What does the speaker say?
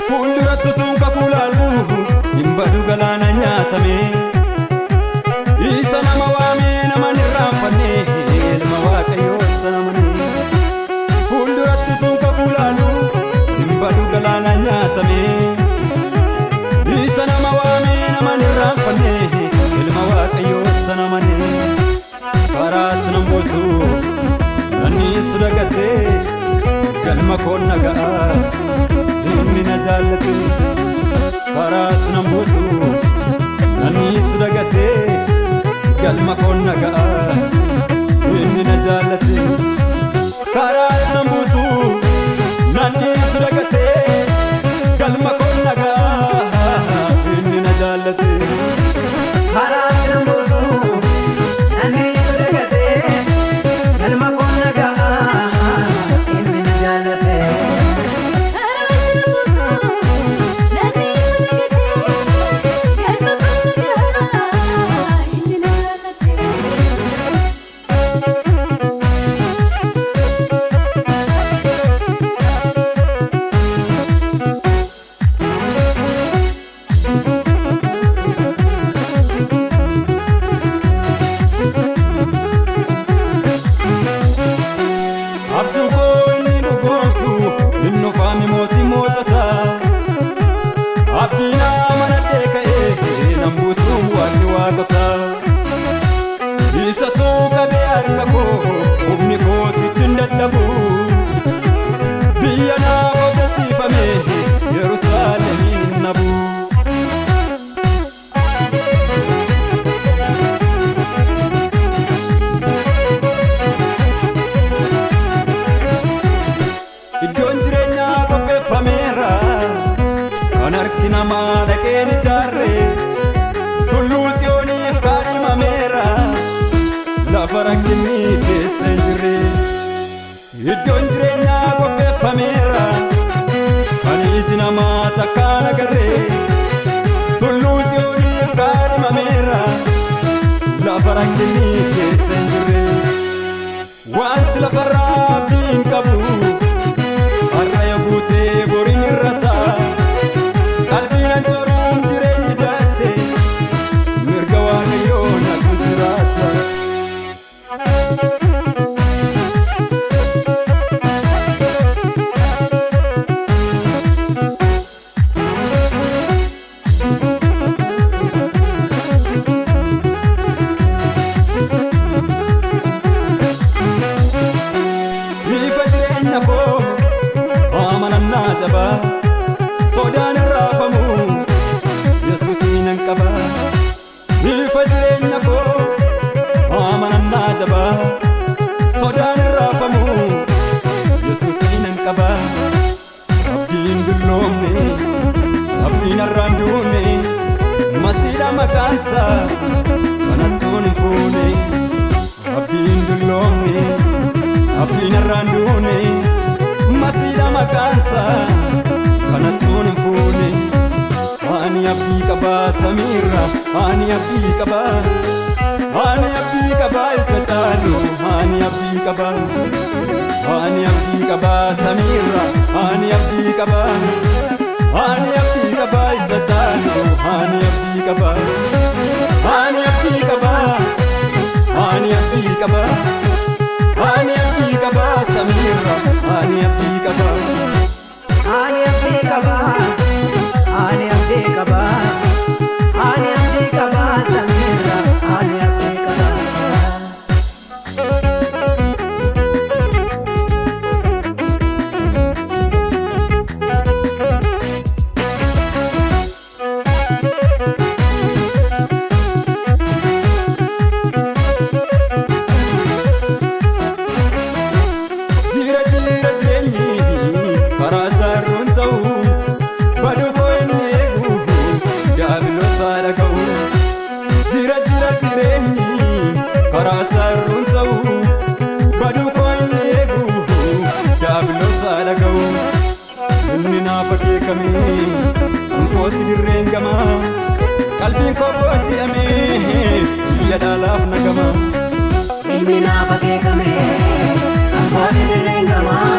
Fuulduratti utuun kakuu laalu hin badu galaana nyaatame. Isa nama waamee nama hin irraanfanne ilma waaqayyoo amane. Fuulduratti utuun kakuu laalu hin badu galaana nyaatame. Isa nama waamee nama hin irraanfanne ilma waaqayyoo amane. Karaatti nan boosu nanniisu dagatee galma koon naga'a. Inni na jaallate karaatti nan buusu nanniisu dagatee galma koon naga'a. Inni na jaallate karaatti nan buusu nanniisu dagatee galma koon naga'a. Inni na jaallate. Karaatti nan buusu, nanniisu dagatee, galma koon naga'a, inni na jaallate. Abjuu koo inni dhugoomsu inni ufaami mootii moototaa. Abdiin amanadhee ka'ee nan buusuun waaqni waaqotaa. Isatu qabee harka koo humni koo sichi hin dadhabu. Biyya naaf hojjechiifame Yerusaalemiin hin nabu. Iddoon jireenyaa qopheeffameera kan harki namaa dhaqeen ijaarre tulluu Tsiyooniif kaadhimameera lafa rakkinni keessa hin jirre. Iddoon jireenyaa qopheeffameera kan iji namaa takkaan agarre tulluu Tsiyooniif kaadhimameera lafa rakkinni keessa hin jirre. Wanti lafarraa abdii hin qabu. Har'a guutee boriin irra ta'a. Qalbiin ancoruun jireenyi daache. Mirga waaqayyoo natu jiraata. Ifa jireenya koo amanannaa jabaa sodaan hin raafamu Yesuusiin nan qaba. Ifa jireenya koo amanannaa jabaa sodaan hin raafamu Yesuusiin nan qaba. Abdiin dulloomne abdiin har'aan duune masiidha maqaansa kanattuun hin fuune. Abdiin dulloomne abdiin har'aan duune masiidha maqaansa kanattuun hin fuune. Ani abdii qabaa samiirra ani abdii qabaa ani abdii qabaa isa caalu ani abdii qabaa ani abdii qabaa samiirra ani abdii qabaa ani abdii qabaa isa caalu ani abdii qabaa ani abdii qabaa ani abdii qabaa ani abdii qabaa samiirra ani abdii qabaa. Ani abdii qaba, ani abdii qaba, ani abdii qaba samiirra, ani abdii qaba. Karaa sarruun ta'u baduu koo inni eegu daabiloos haadha ga'u. Inni naaf akeekame ankooti dirreen gamaa qalbiin koo booji'ame biyya dhaalaaf nagama. Inni naaf akeekame ankooti dirreen gamaa.